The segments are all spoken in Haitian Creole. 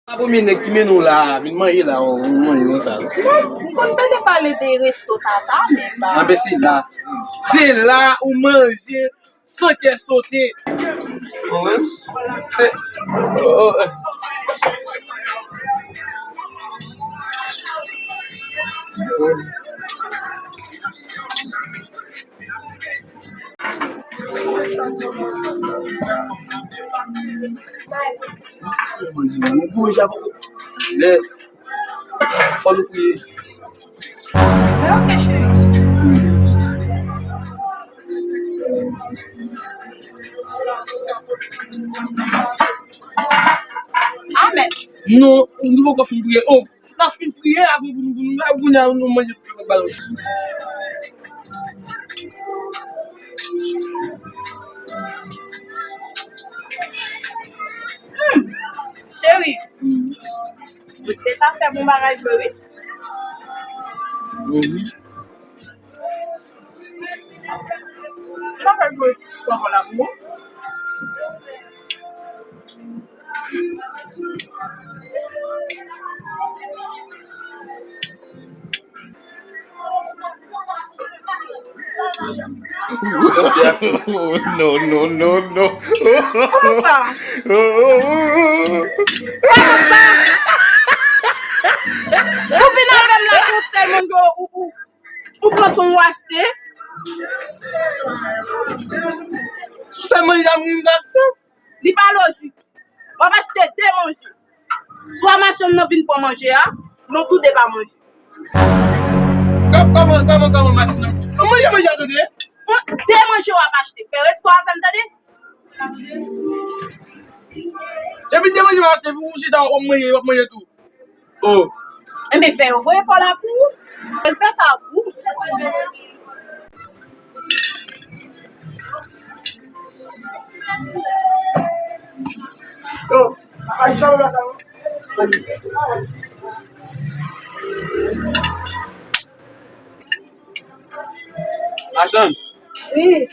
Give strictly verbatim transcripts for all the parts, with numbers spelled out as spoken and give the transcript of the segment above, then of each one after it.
A, premye nèg ki mennen w la, vin manje la, ou manje konsa. M konn tande pale de resto Tata, men ba. Anben, se la. Se la ou manje san kè sote. Ou konprann? Se, oh, oh. Lè, fò nou priye. Mwen, ok, cheri. Amèn. Non, nou poko fin priye. Oh, n ap fin priye avan pou nou, pou nou, pou nou, nou manje tout bagay. Hmm, cheri, misye ta fè bon bagay vre, wi. Mhm. Sa fè jwe papa la pou ou? Oh, no, no, no, no. Kòman sa? Kòman sa? Ou vin avè m la, se yon sèl moun ke ou, ou, ou pran tan ou achte. Sou sèl manje a m vin achte. Li pa lojik. W ap achte de manje. Swa machann nan vin pran manje a, nou tou de pa manje. Kòman, kòman, kòman machann nan? Mwen manje manje a tande. De manje w ap achte. Fè respè avè m tande. Epi de manje w ap achte, pou ou chita w ap manje, w ap manje tou. Oh. Enben, fè yo voye pa w la pou ou. Respè sa pou ou. Machann. Wi.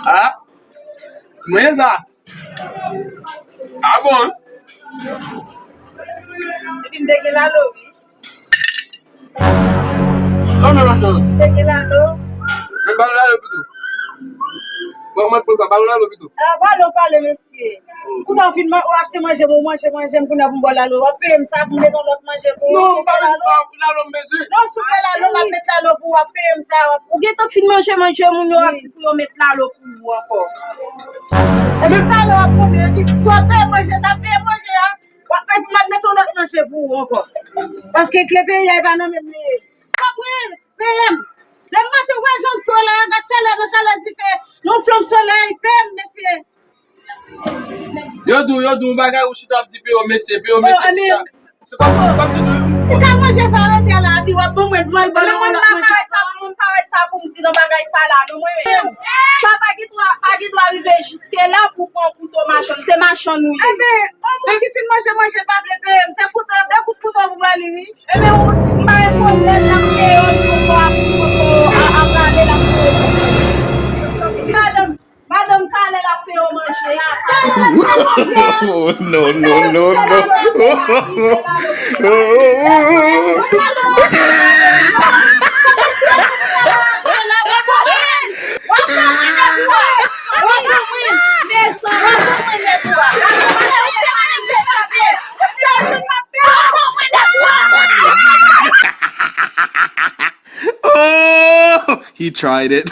Ah. Ti mwen sa. Ah bon. Epi m te gen lalo, wi. Non, non, non, non. M te gen lalo. Men ba nou lalo pito. Bon, mwen pran sa, ba nou lalo pito. Ah, pale, pale, mesye. Kounye a w fin man-, w achte manje, mwen manje manje m, kounye a pou m ba w lalo. W ap peye m sa pou m met yon lòt manje pou ou. Non, m pa bezwen sa, lalo m bezwen. Non, souple lalo, m ap met lalo pou ou, w ap peye m sa. Ou gentan fin manje manje moun yo, w ap di pou yo met lalo pou ou ankò. Epi talè w ap konnen, epi si w ap peye manje, sa peye manje a. W ap, epi m ap met yon lòt manje pou ou ankò. Paske kle peyi a, e pa nan men m li ye. Konprann? Peye m. Lè m maten, w wè jan solèy a, gad chalè nan chalè dife, nan flanm solèy, peye m, mesye. Yo di w, yo di w bagay ou chita ap di peye w mesye, peye w mesye, chita. Se kòm, kòm si nou. Si ta manje sa rete la, di w ap ban mwen, mwen ban nou yon lòt manje. Mwen pa wè sa pou m di nan bagay sa la, non, mwen menm. Sa pa gen dwa, pa gen dwa rive jiske la pou pran kouto machann. Se machann ou ye. Enben, yon moun ki fin manje manje pa vle peye m, se kouto, de kout kouto pou ba li, wi. Enben, ou, m pa gen pwoblèm, n ap peye w, pou w ap, pou w ap rale la pou. Madanm, madanm talè l ap fè yo manje a. Oh, no, no, no, no. Oh, he tried it.